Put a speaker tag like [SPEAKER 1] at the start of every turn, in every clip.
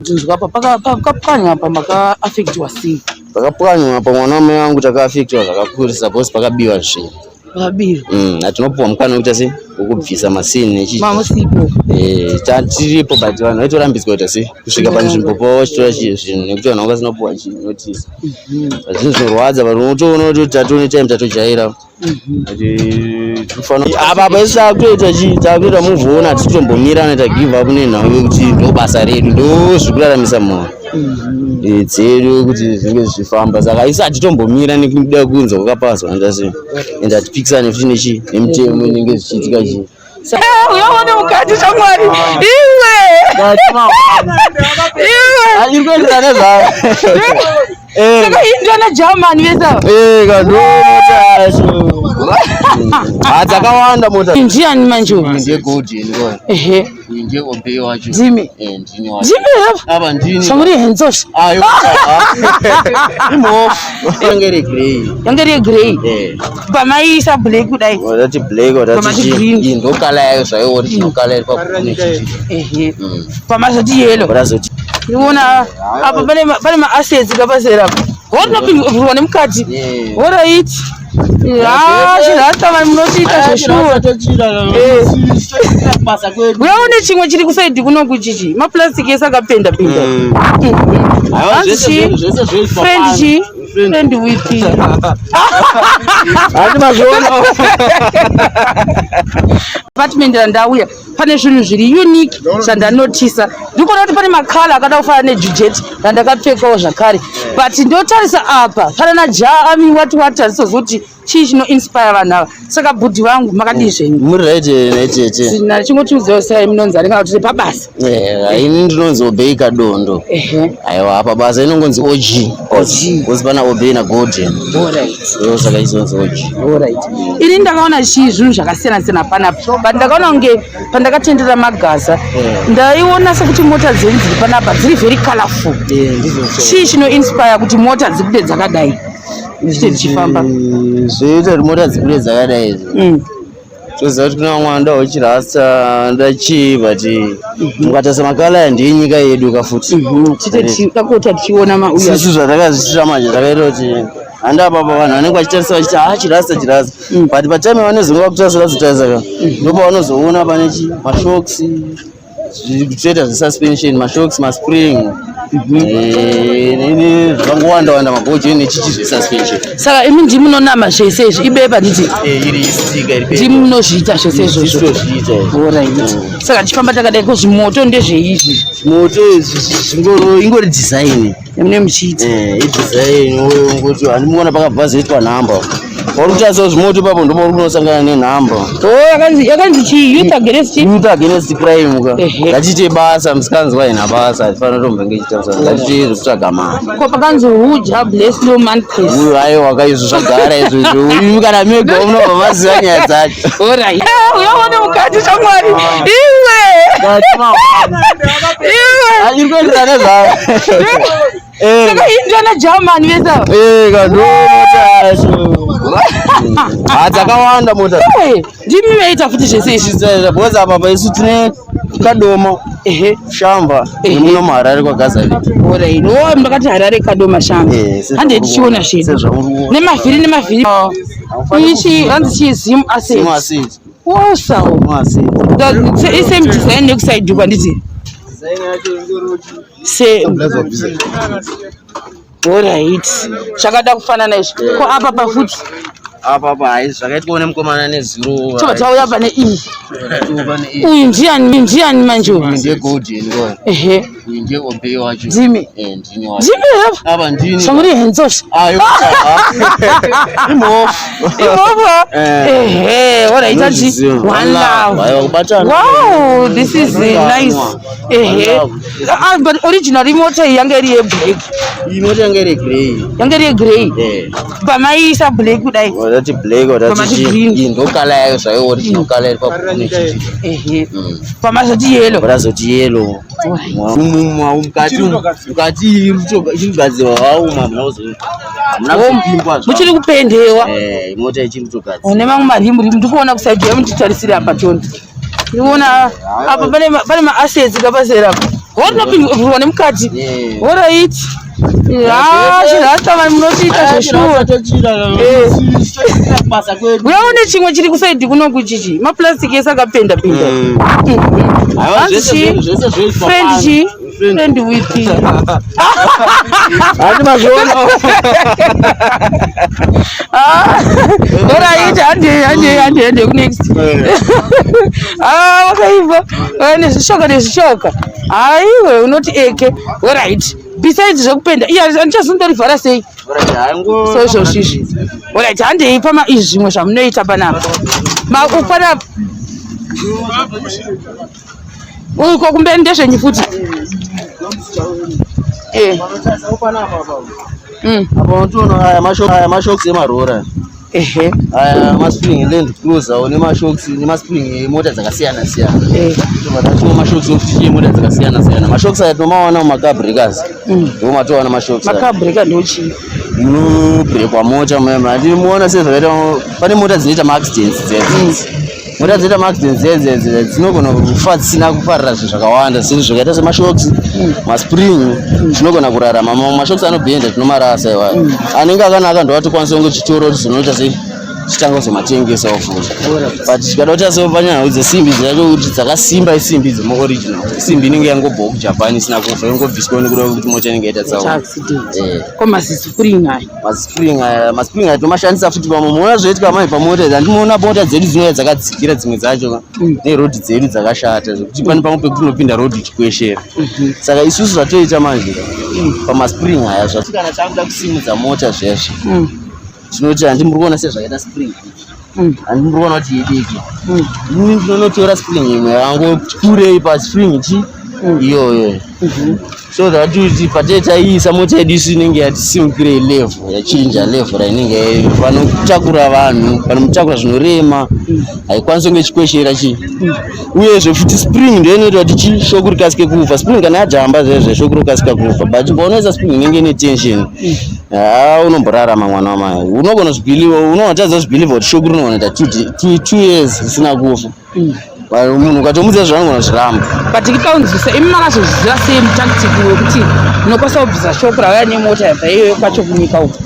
[SPEAKER 1] Tinzwa apa pakapwanywa apa makaafektiwa sei?
[SPEAKER 2] Pakapwanywa apa mwana wamai wangu takaafektiwa zvakakurisa because pakabiwa zvinhu.
[SPEAKER 1] Pakabiwa.
[SPEAKER 2] Hatinopuwa mukana wekuita sei wekubvisa masini nechi.
[SPEAKER 1] Mamusipo.
[SPEAKER 2] Eh, tiripo but vanhu vaitorambidzwa kuita sei kusvika panzvimbo pavo vachitora zvinhu nekuti vanhu vanga vasina kupuwa notice. Zvinhu zvinorwadza but unotoona kuti tatone time tatojaira. Apa apa isu takutoita chii, takutoita move on, hatisi kutombomira anoita give up nenhau yekuti ndo basa redu, ndo zviri kuraramisa mhuri dzedu kuti zvinge zvichifamba. Saka isu hatitombomira nekuda kunzwa kwakapazwa anoita sei, and hatipikisane futi nechii nemitemo inenge zvichiitika chii.
[SPEAKER 1] Uyaone mukati shamwari iwe iwe
[SPEAKER 2] iri kuenderana nezvavo.
[SPEAKER 1] Saka iyi ndiona German vese ava.
[SPEAKER 2] Eh, ndo mota yacho. Ah, dzakawanda mota.
[SPEAKER 1] Ndiani manje uyu?
[SPEAKER 2] Ndiye Golden kwa.
[SPEAKER 1] Ehe.
[SPEAKER 2] Uyu ndiye Obey wacho.
[SPEAKER 1] Ndimi.
[SPEAKER 2] Eh, ndini wacho.
[SPEAKER 1] Ndimi hapa.
[SPEAKER 2] Apa ndini.
[SPEAKER 1] Shamuri henzosha.
[SPEAKER 2] Ayo. Imofu. Yange iri grey.
[SPEAKER 1] Yange iri grey.
[SPEAKER 2] Eh.
[SPEAKER 1] Pamaiisa black kudai.
[SPEAKER 2] Watati black, watati
[SPEAKER 1] Pamati
[SPEAKER 2] chii.
[SPEAKER 1] green.
[SPEAKER 2] Iyi ndo colour yayo zvayo original colour iri pakune chichi.
[SPEAKER 1] Ehe. Pamazoti yellow.
[SPEAKER 2] Watazoti
[SPEAKER 1] Ndikuona apa pane maassets kapasera apa. Worinopindwa nemukati.
[SPEAKER 2] Yeah.
[SPEAKER 1] Alright. Ah, chirasta vanhu munotiita zveshuwa. Eh. Uyaone chimwe chiri kusaidi kunoku chichi. Maplastic ese akapenda pinda. Hanzi chi? Friend chi? Friend with.
[SPEAKER 2] Hati mazviona.
[SPEAKER 1] Apartment randauya pane zvinhu zviri unique zvandanotisa. Ndikuona kuti pane makala akada kufanana nejujet randakapfekawo zvakare. But ndotarisa apa panana ja ami what what handisoziva kuti chii chinoinspire vanhu ava. Saka bhudhi vangu makadii zvenyu?
[SPEAKER 2] Muri right here tete?
[SPEAKER 1] Sina chingotiudzawo sei munonzi ani kana kuti pabasa.
[SPEAKER 2] Eh, ini ndinonzi Obey Kadondo.
[SPEAKER 1] Ehe.
[SPEAKER 2] Aiwa, apa basa inongonzi OG.
[SPEAKER 1] OG.
[SPEAKER 2] Because pana Obey na Golden.
[SPEAKER 1] Alright.
[SPEAKER 2] Ndo saka izonzi OG.
[SPEAKER 1] Alright. Ini ndakaona chii zvinhu zvakasiyana siyana panapa. But ndakaona kunge pandakatendera magaza ndaiona sekuti mota dzenyu dziri panapa dziri very colorful.
[SPEAKER 2] Eh, ndizvo.
[SPEAKER 1] Chii chinoinspire kuti mota dzibude dzakadai? Zviite dzichifamba.
[SPEAKER 2] Zvoita kuti mota dzibude dzakadai izvi. Toziva kuti kuna vamwe vanoda uchirasta, vanoda chii, but mukatarisa makala aya ndeyenyika yedu kafuti.
[SPEAKER 1] Tite takota tichiona mauya.
[SPEAKER 2] Isu zvatakazviitira manje zvakaita kuti handi apa vanhu vanenge vachitarisa vachiti ha chirasta chirasta, but patime vanozonga vakutarisa vazotarisa ka ndopavanozoona pane chi mashocks zviri kutoita zvesuspension, mashocks, maspring, zvakangowanda wanda, magoje nechichi zvesuspension.
[SPEAKER 1] Saka imi ndimi munonama zvese izvi, ibepa nditi?
[SPEAKER 2] Iri istika iri.
[SPEAKER 1] Ndimi munozviita zvese izvozvo?
[SPEAKER 2] Tozviita.
[SPEAKER 1] Alright. Saka tichifamba takadai, ko zvimoto ndezveizvi?
[SPEAKER 2] Moto izvi zvingoro ingori design.
[SPEAKER 1] Yamune muchiita.
[SPEAKER 2] Idesign ngoti handimuona pakabva zoitwa nhamba. Pauri kutarisa zvimoto ipapo ndopauri kunosangana nenhamba.
[SPEAKER 1] Oh, yakanzi chii? Youth against chii?
[SPEAKER 2] Youth against crime ka.
[SPEAKER 1] Ehe.
[SPEAKER 2] Ngatiite basa, musikanzwa ina basa hatifanira kutombenge ichita, ngatiite zvekutsvaga mari.
[SPEAKER 1] Ko pakanzi who Jah bless no man curse?
[SPEAKER 2] Uyu aiwa ka, izvo zvagara izvozvo, uyu kana mega unobva maziva nyaya dzacho.
[SPEAKER 1] Alright. Uyaone mukati shamwari iwe iwe.
[SPEAKER 2] Iri kuenderana nezvavo.
[SPEAKER 1] Saka iyi ndiona German vese ava.
[SPEAKER 2] Eh, ndo mota yacho. Ah, dzakawanda mota.
[SPEAKER 1] Eh, ndimi vaita futi zvese izvi?
[SPEAKER 2] Because apa pa isu tine Kadoma,
[SPEAKER 1] Ehe.
[SPEAKER 2] Shamba, nemuno muHarare kwaGazali.
[SPEAKER 1] Alright. Oh, ndakati Harare, Kadoma, Shamba.
[SPEAKER 2] Eh,
[SPEAKER 1] Hande tichiona zvedu.
[SPEAKER 2] sezvauri kuona.
[SPEAKER 1] Nemavhiri nemavhiri. Ichi hanzi chii? Zim asset.
[SPEAKER 2] Zim asset.
[SPEAKER 1] Wosawo.
[SPEAKER 2] Zim asset.
[SPEAKER 1] Isame design nekusaidi kwanditi.
[SPEAKER 2] Design yacho ingori
[SPEAKER 1] Se Alright. Zvakada kufanana izvi. Ko apa pafuti?
[SPEAKER 2] Apa hai, zvakaitwa nemukomana nezuro.
[SPEAKER 1] Chobva tauya pane iyi.
[SPEAKER 2] Pane iyi.
[SPEAKER 1] Uyu ndiani ndiani manje uyu?
[SPEAKER 2] Uyu ndiye Golden kwa.
[SPEAKER 1] Ehe.
[SPEAKER 2] Uyu ndiye Obey wacho.
[SPEAKER 1] Ndimi.
[SPEAKER 2] Eh, ndini wacho.
[SPEAKER 1] Ndimi hapa.
[SPEAKER 2] Apa ndini.
[SPEAKER 1] Shamuri henzosha.
[SPEAKER 2] Ayo. Imofu.
[SPEAKER 1] Imofa.
[SPEAKER 2] Eh.
[SPEAKER 1] Ehe, alright, achi.
[SPEAKER 2] Unozviziva.
[SPEAKER 1] One love.
[SPEAKER 2] Aiwa, kubatana.
[SPEAKER 1] Wow, this is nice. Ehe.
[SPEAKER 2] One.
[SPEAKER 1] Ah, but original mota iyi yanga iri yeblack?
[SPEAKER 2] Iyi mota yanga iri grey.
[SPEAKER 1] Yanga iri yegrey.
[SPEAKER 2] Eh.
[SPEAKER 1] Pamaiisa black kudai.
[SPEAKER 2] Watati black, watati
[SPEAKER 1] Pamati
[SPEAKER 2] chii.
[SPEAKER 1] green.
[SPEAKER 2] Iyi ndo colour yayo zvayo original colour iri pakune chichi.
[SPEAKER 1] Ehe. Pamazoti yellow.
[SPEAKER 2] Watazoti yellow. Mukati mukati iri kugadzirwa wauma, hamuna kuzo hamuna kupindwa zvako.
[SPEAKER 1] Muchiri kupendewa?
[SPEAKER 2] Eh, mota ichiri kutogadzirwa.
[SPEAKER 1] Une mamwe marimu rimu ndikuona kusaidi yamutitarisira apa toni. Ndikuona apa pane maassets kapasera apa. Rinopindwa nemukati. Alright. Chirasta munotiita zveshuwa. Uya une chimwe chiri kusaidi kunoku chichi. Maplastic ese akapenda pinda. Hanzi chii? Friend chii? Friend with you.
[SPEAKER 2] Handi mazviona.
[SPEAKER 1] Alright, handi handi handi handi next. Ah, wakaibva. Nezvishoka nezvishoka. Haiwe unoti eke. Alright. Besides zvekupenda, iya andichazondorivhara sei? So izvozvo izvi. Alright, handei pama izvi zvimwe zvamunoita panapa. Maku panapa. Uko kumberi ndezvenyu futi. Eh.
[SPEAKER 2] Apa unotoona aya mashocks emarora.
[SPEAKER 1] Ehe.
[SPEAKER 2] Aya maspring Land Cruiser nemashocks nemaspring emota dzakasiyana siyana. Tobva mashocks ekuti emota dzakasiyana siyana. Mashocks aya tinomawana mumacar breakers. Ndo matowana mashocks.
[SPEAKER 1] Macar breaker ndochii?
[SPEAKER 2] Munobrekwa mota mema. Ndimuona sezvakaita pane mota dzinoita maaccidents dzedzi. Mota dzinoita maaccidents dzedzi dzinogona kufa dzisina kuparira zvinhu zvakawanda zvinhu zvakaita semashocks, maspring zvinogona kurarama. Mamwe mashocks anobhenda tinomarasa iwayo. Anenge akanaka ndo atokwanisa kunge tichitora kuti zvinoita sei tichitanga kuzomatengesawo futi. But tikada kutarisa panyaya dzesimbi dzacho kuti dzakasimba isimbi dzemuoriginal. Simbi inenge yangobvawo kuJapan isina kufa ingobviswa nekuda kwekuti mota inenge yaita tsaona.
[SPEAKER 1] Accident. Ko mazispring aya.
[SPEAKER 2] Maspring aya maspring aya tomashandisa futi pamwe muona zvoitika mai pamota idzi handimuona mota dzedu dzinouya dzakadzikira dzimwe dzacho nerodhi dzedu dzakashata zvekuti pane pamwe pekuti unopinda rodhi ichikweshera. Saka isusu zvatoita manje pamaspring aya zvati kana takuda kusimudza mota zvezvo tinoti handi muri kuona sezvakaita spring handi muri kuona kuti idiki. Inini ndinonotora spring imwe yangokurei paspring chi iyoyo. So that kuti patee taiisa mota yedu isu inenge yatisimukirei level yachinja level rainenge panotakura vanhu panotakura zvinorema haikwanisi kunge ichikweshera chii. Uyezve futi spring ndiyo inoita kuti chi shoku rikasike kufa. Spring kana yajamba zvezve shoku rokasika kufa, but paunoisa spring inenge ine tension haa unomborarama mwana wamai. Unogona kuzvibhiliva, unogona kuzvibhiliva kuti shoku rinogona kuita 2 years risina kufa. Munhu ukatomudza zvaanogona kuzviramba.
[SPEAKER 1] But ndikaunzwisa imi makazozviziva sei mutactic wekuti munokwanisa kubvisa shoku rauya nemota yabva iyoyo kwacho kunyika uko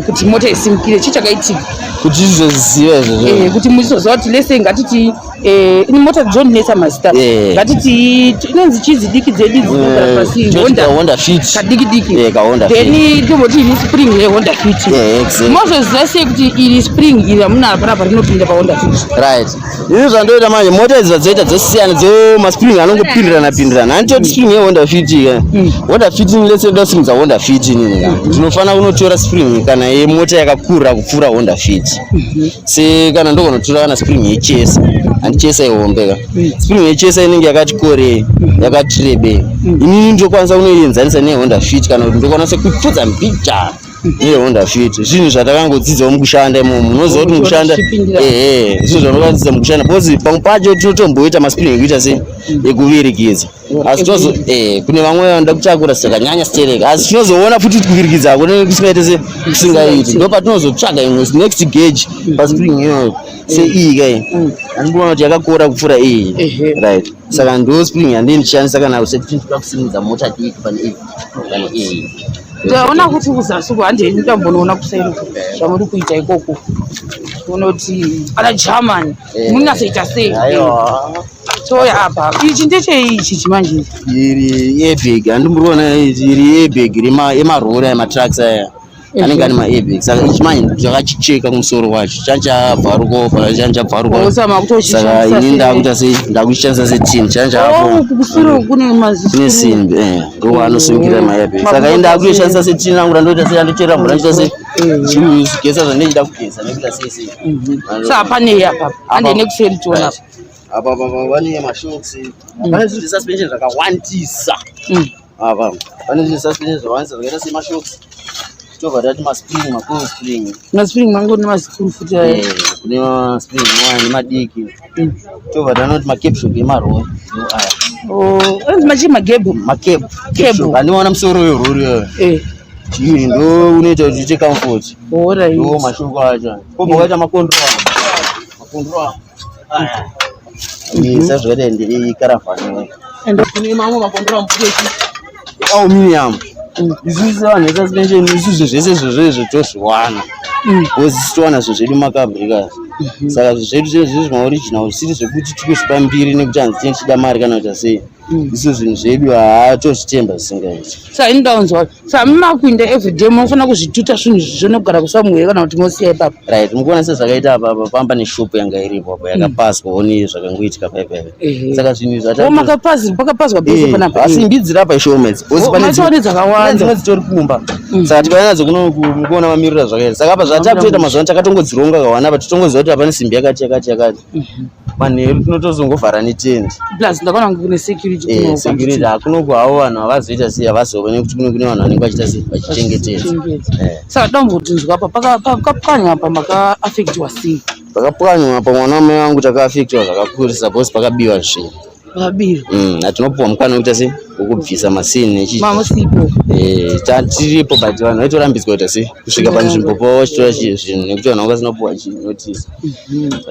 [SPEAKER 1] kuti mota isimukire? Chii chakaitika
[SPEAKER 2] kuti tizozviziva izvozvo?
[SPEAKER 1] Kuti muchizoziva kuti lese ngatiti ini mota dzonetsa mazita, ngatiti inonzi chizi diki dzedu dzinogara pasi,
[SPEAKER 2] Honda, Honda Fit,
[SPEAKER 1] kadiki diki.
[SPEAKER 2] Ka Honda Fit.
[SPEAKER 1] Then tomboti iri spring yeHonda Fit.
[SPEAKER 2] Exactly.
[SPEAKER 1] Mozoziva sei kuti iri spring iri hamuna panapa rinopinda paHonda Fit?
[SPEAKER 2] Right, izvi zvandoita manje, mota idzi zvadzoita dzosiyana dzo maspring anongopindirana pindirana. Handitoti spring yeHonda Fit ka Honda Fit ini lese ndoda kusimudza Honda Fit inini ka ndinofanira kunotora spring kana yemota yakakura kupfuura Honda Fit. Se kana ndogonotora kana spring yeChaser, handiChaser ihombe ka spring yeChaser inenge yakati korei, yakati rebei. Inini ndokwanisa kunoienzanisa neHonda Fit kana kuti ndokwanisa kupfudza mbijana neHonda Fit. Zvinhu zvatakangodzidzawo mukushanda imomo. Unoziva kuti mukushanda, ehe, zvinhu zvanokwanisa mukushanda, because pamwe pacho tinotomboita maspring ekuita sei, ekuvirikidza, asi tozo kune vamwe vanoda kutakura zvakanyanya stereka, asi tinozoona futi kuti kuvirikidza kunenge kusingaite se kusingaiti. Ndo patinozotsvaga imwe next gauge paspring iyoyo, seiyi kai andikuona kuti yakakora kupfuura iyi. Right, saka ndo spring yandii ndichishandisa kana sekuti ndinoda kusimudza mota diki pane iyi, pane iyi.
[SPEAKER 1] Ndaona kuti kuzasi uko, handei ndambonoona kuseri uko zvamuri kuita ikoko. Unoti ana German munatsoita sei?
[SPEAKER 2] Aiwa.
[SPEAKER 1] Toya apa, ichi ndechei ichi chimanje?
[SPEAKER 2] Iri airbag, handimboriona iri airbag emarori aya, matrucks aya anenge ane maairbag. Saka ichi manje chakachicheka kumusoro kwacho, chanchabvaruka, chanchabvaruka.
[SPEAKER 1] Osama
[SPEAKER 2] Saka
[SPEAKER 1] kutochishandisa.
[SPEAKER 2] Ini ndakuita sei, ndakuchishandisa setin chanchabva.
[SPEAKER 1] Oh, kusure kune maziso.
[SPEAKER 2] Kune simbi, ndo anosungira maairbag. Saka ini ndakuishandisa setin rangu randoita sei, andochera mvura, ndichita sei, chigesa zvandinochida kugesa nekuita sei sei.
[SPEAKER 1] Saka panei apa? Handei nekuseri tiona apa.
[SPEAKER 2] Apa apa pane mashocks, pane zvinhu zvesuspension zvakawandisa. Apa pane zvinhu zvesuspension zvakawandisa zvakaita semashocks, tobva tati maspring, macoil spring.
[SPEAKER 1] Maspring mangu nemasikuru futi aya.
[SPEAKER 2] Kune maspring aya nemadiki. Tobva tanoti macab shock emarori ndo aya.
[SPEAKER 1] Oh, anzi machii magebhu?
[SPEAKER 2] Macab.
[SPEAKER 1] Cab.
[SPEAKER 2] Handimaona musoro werori iyoyo. Chii ndo unoita kuti uite comfort.
[SPEAKER 1] Alright.
[SPEAKER 2] Ndo mashoko acho. Kobva kwaita macontrol, macontrol aya sezvakaita ndiri caravhan.
[SPEAKER 1] Kune mamwe makondora mupureti.
[SPEAKER 2] Aluminium. Isusu sevanhu vesuspension isusu zvese izvozvo izvo tozviwana. Because isu towana zvinhu zvedu makabrika. Saka zvinhu zvedu zvinenge zviri zvimaoriginal zvisiri zvekuti tikuzvipa mbiri nekuti hanzi tinenge tichida mari kana kuita sei. Isu zvinhu zvedu haa tozvitemba zvisingaiti.
[SPEAKER 1] Sa ini ndaunzwa. Sa mumakuinda everyday munofanira kuzvituta zvinhu izvi nekugara kusamwere kana kuti mosiya ipapo.
[SPEAKER 2] Right, mukuona sezvakaita apa apa pamba neshop yanga iripo apa yakapazwa one zvakangoitika paipa. Saka zvinhu izvi
[SPEAKER 1] Oh, makapazi pakapazwa bese panapa.
[SPEAKER 2] Asi imbi dziri apa ishoma idzi.
[SPEAKER 1] Because pane dzimwe dzakawanda.
[SPEAKER 2] Dzimwe dzitori kumba. Saka tikauya nadzo kuno mukuona mamiriro azvakaita. Saka apa zvatakutoita mazuva ano takatongodzironga kawana apa titongoziva kuti apa simbi yakati yakati yakati. Manheru tinotozongovhara netendi.
[SPEAKER 1] Plus ndakaona kunge kune security
[SPEAKER 2] kuno. Eh, security hakuno havo vanhu havazoita sei havazove nekuti kuno kune vanhu vanenge vachiita sei vachichengetedza.
[SPEAKER 1] Eh. Saka dambudziko apa pakapwanywa apa maka-affectiwa sei?
[SPEAKER 2] Pakapwanywa apa mwana wamai vangu takaafectiwa zvakakurisa because pakabiwa zvinhu.
[SPEAKER 1] Pakabiwa.
[SPEAKER 2] Hatinopuwa mukana wekuita sei wekubvisa masini nechi.
[SPEAKER 1] Mamusipo.
[SPEAKER 2] Eh, tiripo but vanhu vaitorambidzwa kuita sei kusvika panzvimbo pavo vachitora zvinhu nekuti vanhu vanga vasina kupuwa notice.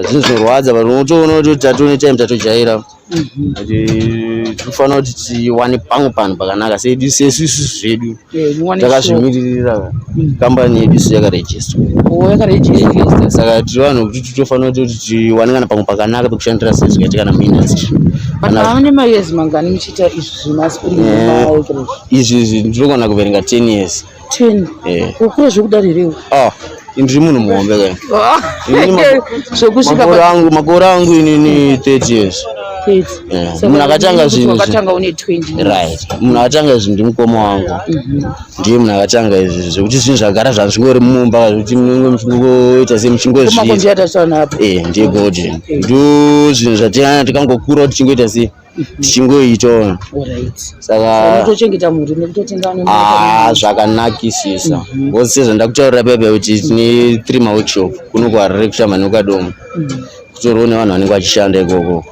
[SPEAKER 2] Zvinhu zvinorwadza but unotoona kuti tatone time tatojaira. Kuti tinofanira kuti tiwane pamwe panhu pakanaka sedu sesu isusu zvedu takazvimiririra kambani yedu isu yakarejistwa saka tiri vanhu kuti titofanira kuti tiwane kana pamwe pakanaka pekushandira sezvikaita kana muindustry
[SPEAKER 1] pane mayears mangani muchiita izvi zvemaspring
[SPEAKER 2] izvi izvi ndinogona kuverenga 10 years
[SPEAKER 1] 10 ukura zvekudaro here
[SPEAKER 2] ah ndiri munhu muhombe
[SPEAKER 1] ka zvekusvika
[SPEAKER 2] makore angu makore angu inini 30 years 30 munhu akatanga zvinhu
[SPEAKER 1] wakatanga une 20
[SPEAKER 2] right munhu akatanga izvi ndi mukoma wangu ndiye munhu akatanga izvi zvekuti zvinhu zvagara zvazvingori mumba zvekuti munenge muchingoita semuchingozviita eh ndiye golden ndo zvinhu zvatinana tikangokura tichingoita sei tichingoitawo
[SPEAKER 1] saka unotochengeta mhuri nekutotenga
[SPEAKER 2] ah zvakanakisisa mhm. because sezvandakutaurira pepe kuti tine three maworkshop kuno kuharare kushamba nekukadoma mhm. kutoriwo nevanhu vanenge vachishanda ikoko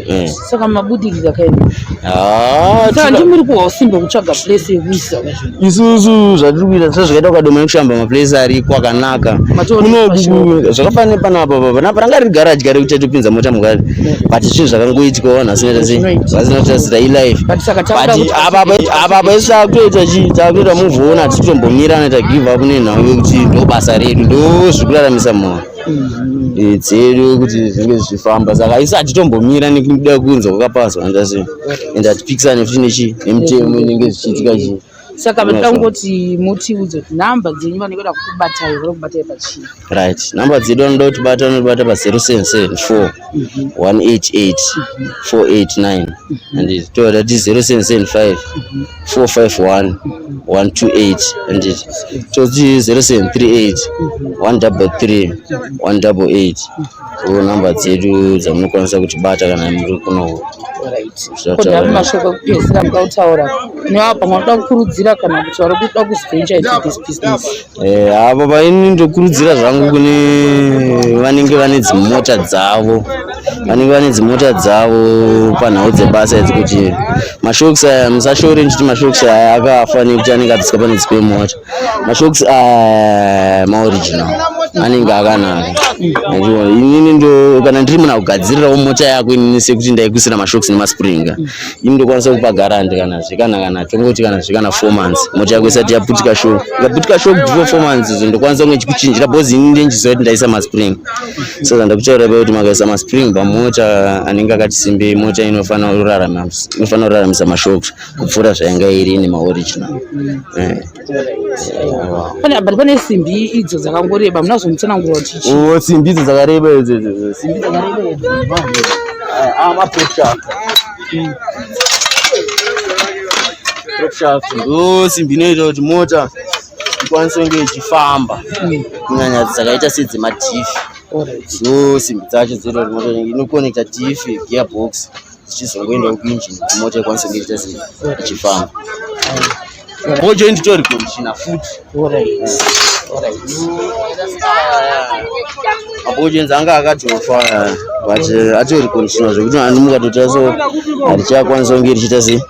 [SPEAKER 1] eh. saka mabudirira kaini ah, saka ndimuri kuhwa usimbe kutsvaga place yekuisa
[SPEAKER 2] isusu zvatiri kuita sezvakaita kukadoma nekushamba maplace ariko akanaka kunoku zvakafanana nepanapa pa panapa ranga riri garage kare kuti topinza mota mukati but zvinhu zvakangoitika vanhu vasina sei vasina kutasira ilife
[SPEAKER 1] but
[SPEAKER 2] apa apa isu takutoita chii takutoita move on hatisi kutombomira anoita give up nenhau yekuti ndo basa redu ndo zviri kuraramisa mhuri eh, dzedu kuti zvinge zvichifamba saka isu hatitombomira nekuda kunzwa kwakapazwa andasi and hatipikisane futi nechii nemitemo inenge zvichiitika chii
[SPEAKER 1] saka ndangoti mutiudze kuti nhamba dzenyu vanenge vada kukubatai vari kubatai pachii
[SPEAKER 2] right nhamba dzedu vanoda kutibata vanotibata pa 0774 188 489 and toda ti 0775 451 128 and toti 0738 133 188 ndo nhamba dzedu dzamunokwanisa kutibata kana muri kuno
[SPEAKER 1] Kodai mashoko ekupedzisira muda kutaura neavo pamwe vanoda kukurudzira kana kuti vari kuda kuventure into this business.
[SPEAKER 2] Eh, avo vaini ndokurudzira zvangu kune vanenge vane dzimota dzavo vanenge vane dzimota dzavo panhau dzebasa idzi kuti mashocks aya musashore ndichiti mashocks aya akafa nekuti anenge abviswa pane dzimwe mota mashocks aya maoriginal anenge akanaka Achiona, inini ndo kana ndiri munhu akugadzirirawo mota yako inini sekuti ndaikuisira mashocks nemaspring ini ndokwanisa kupa guarantee kana zvikana kana tongoti kana zvikana 4 months mota yako isati yaputika shock ikaputika shock before 4 months izvo ndokwanisa kunge chikuchinjira because ini ndinchiziva kuti ndaisa maspring saka ndakutaurira pakuti makaisa maspring pamota anenge akati simbe mota inofanira kurarama inofanira kuraramisa mashocks kupfuura zvainga iri nemaoriginal eh.
[SPEAKER 1] Pane but pane simbi idzo dzakangoreba muna kuzomutsanangura kuti
[SPEAKER 2] chii. Oh, simbi idzo dzakareba idzo idzo simbi dzakareba idzo ah ma-prop shaft prop shaft ndo simbi inoita kuti mota ikwanise kunge ichifamba kunyanya dzakaita sedzemadiff ndo simbi dzacho dzinoita kuti mota inokonekta diff gearbox dzichizongoendawo kuinjini kuti mota ikwanise kunge ichiita sei ichifamba ball joint tori conditioner futi maball joints anga akatofa but atori conditioner zvekuti ani mukatoita so harichakwanisa kunge richiita sei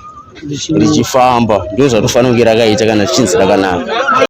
[SPEAKER 2] richifamba ndo zvatofanira kunge rakaita kana richinzi rakanaka.